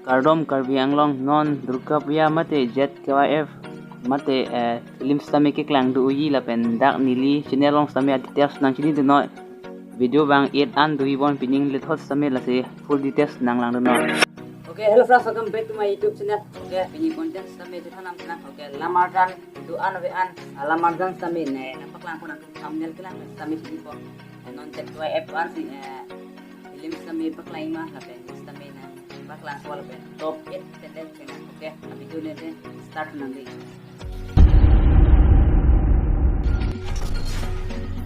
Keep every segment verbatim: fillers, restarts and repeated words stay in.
Kardom Karbi Anglong, non Durga Puja mate Z K Y F mate, eh, film sitame keklang do unji lapen dak neli channel along sitame adetails nangchinidun noi. Video bang et an do-ibom, pining lethot sitame lasi full details nanglangdun noi. Okay, hello friends, welcome back to my YouTube channel. Okay, pini content sitame chethan nang. Okay, Lamarjan do-an ave an, ah, Lamarjan sitame ne nangpaklangpo, nangtum thumbnail kelang sitame chinipo. Eh, non Z K Y F an si, eh, film sitame paklang ma lapen sitame nangpaklangpo lapen top eight tenden chena. Okay, a-video ne start nangji.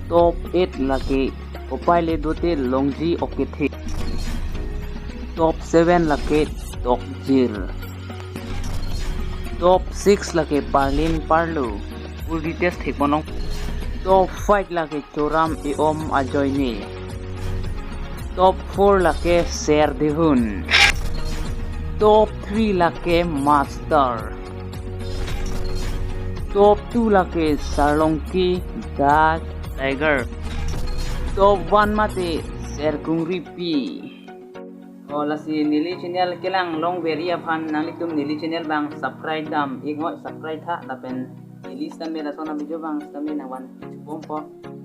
Top eight lake Kopai le dote longji okethe. Top seven lake Tokjir. Top six lake Parlin Parlo. Full details thekponlong. Top five lake Choram Eom Ajoine. Top four lake Ser Dihun. Top three lake Master. Top two lake Sarlongki The Tiger. Top one mate Serkungripi. O lasi neli channel kelang longverji aphan nanglitum neli channel bang subscribe dam, ik noi subscribe tha lapen neli sitame lason a-video bang sitame nangvanpibompo.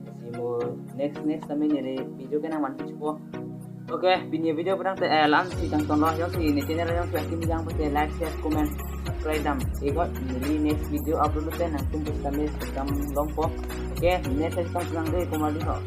Lasi mo next next sitame neli video ke nangvanpipo. Okay, pini video pudang te, eh, la-an si tangtonlo, jongsi ne channel jongsi akim jang pute like, share, comment, subscribe dam. Ik noi neli next video upload te nangtum sitame dam longpo. Okay, next time tang nang de kumali ho.